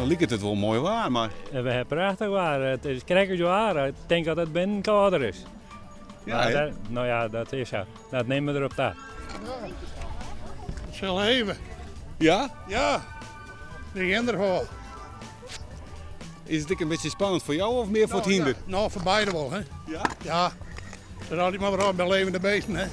Dan liket it wol moai waar, mar. We hawwe prachtich waar. It is krekt ús waar. Ik tink dat it binnen kâlder is. Ja, hè? No ja, dat is sa. Dat nimme we derop ta. It sil heve. Ja? Ja, de hynder Is it ek in bytsje spannend foar jou of mear foar it hynder? No, foar beide wol, hè. Ja? Ja. Dat is altyd mar wat by levende beesten, hè.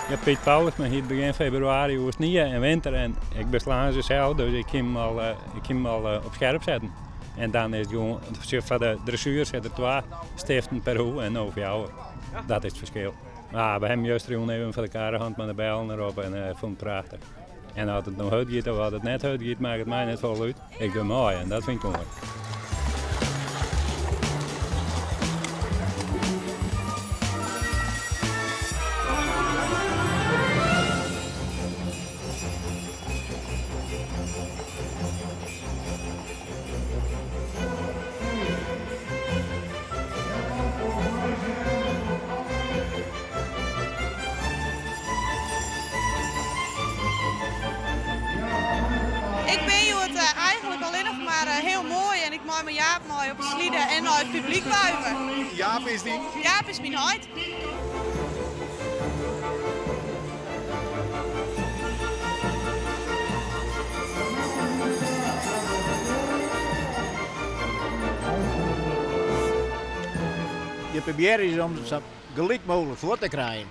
Ja, Piet Paulusma hie begjin febrewaris oer snie en winter en ik beslaan se sels, dus ik kin him al, ik kin him al op skerp setten. En dan is it gewoan, foar de dressuer sit der twa stiften per hoef en no fjouwer. Dat is it ferskil. Mar we hawwe him justerjûn even foar de karre hân mei de bellen derop en hy fûn it prachtich. En as it no hurd giet of as it net hurd giet, makket my net folle út. Ik doch mei en dat fyn ik moai. Ik bin hjoed eigenlik allinnich mar hiel moai en ik mei mei Jaap mei op 'e slide en nei it publyk wuive. Jaap is dyn? Jaap is myn heit. Je probearje om sa gelyk mooglik fuort te krijen.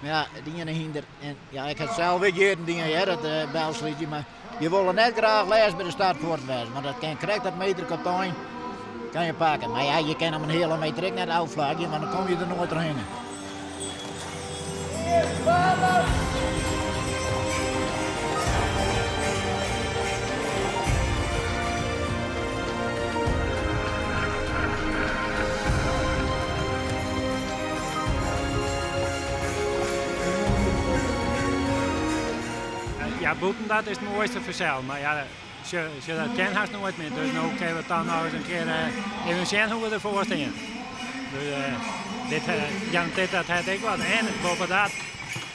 Mar ja, it iene hynder, en ja, ik ha it sels ek jierren dien hear, dat uh, belslydje, mar je wolle net graach lêst by de start fuort wêze, want dat kin krekt dat meter op ein kan je pakken. Mar ja, je kin om in heale meter ek net ôfflagje, want dan kom je der noait trochhinne. Ja, bûten dat is it moaiste fansels. Mar ja, sjoch, dat kin hast noait mear. Dus no kinne we dan noch ris in kear even sjen hoe't we derfoar stean. Dus dit, ja, dit dat hat ek wat. En boppedat,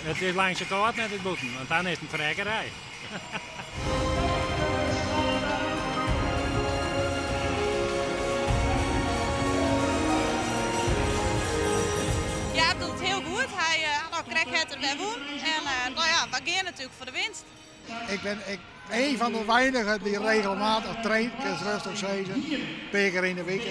it is lang sa kâld net it bûten, want dan is it in ferrekkerij. Jaap docht it hiel goed. Hy hat noch krekt het er wer wûn. En no ja, we gean natuerlik foar de winst. Ik ben ik, een van de weinigen die regelmatig traint, kan ik rustig zeggen. Een paar keer in de week.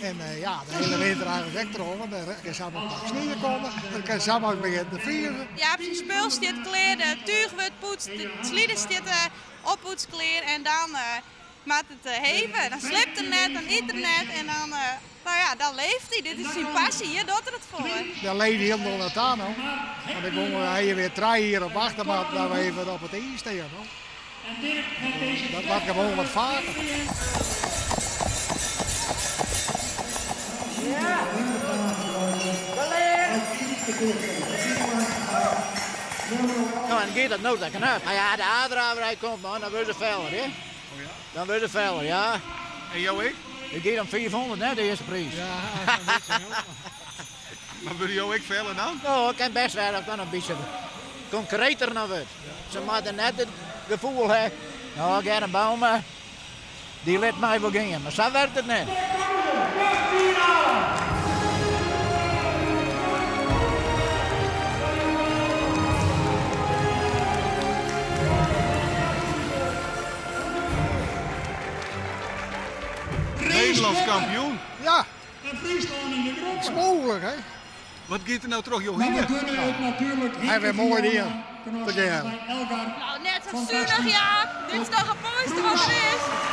En uh, ja, de hele winter eigenlijk ek troch, want der kin samar pak snie komme, der kin samar begjinne te friezen. Jaap syn spul stiet klear, de túch wurdt poetst, de slide stiet oppoetst klear en dan moat it heve. Dan sliept er net, dan yt er net en dan, no ja, dan leeft hy. Dit is syn passy, hjir docht er it foar. Dêr leef je hielendal nei ta no. Want ik gong hy wer trije jier op wachte moat dat we even op it iis stean no. Dat moat gewoan wat faker. No, en giet dat no dan knap. Mar ja, de haaddraverij komt man, dan wurde se feller, hè? Dan wurde se feller, ja. En jo ek? Ik giet om 500 net, de earste priis. Ja, Mar wurde jo ek feller dan? No, it kin bêst wêze dat it dan in bytsje konkreter noch wurdt. Se moatte net it gefoel ha, no Germ Bouma, dy lit my wol gean. Mar sa werkt it net. Nederlands kampioen. Ja. It is mooglik, hè. Wat giet der no troch jo hinne? Hy wer moai dien tegearre. No, net sa sunich, Jaap. Dit is toch it moaiste wat der is.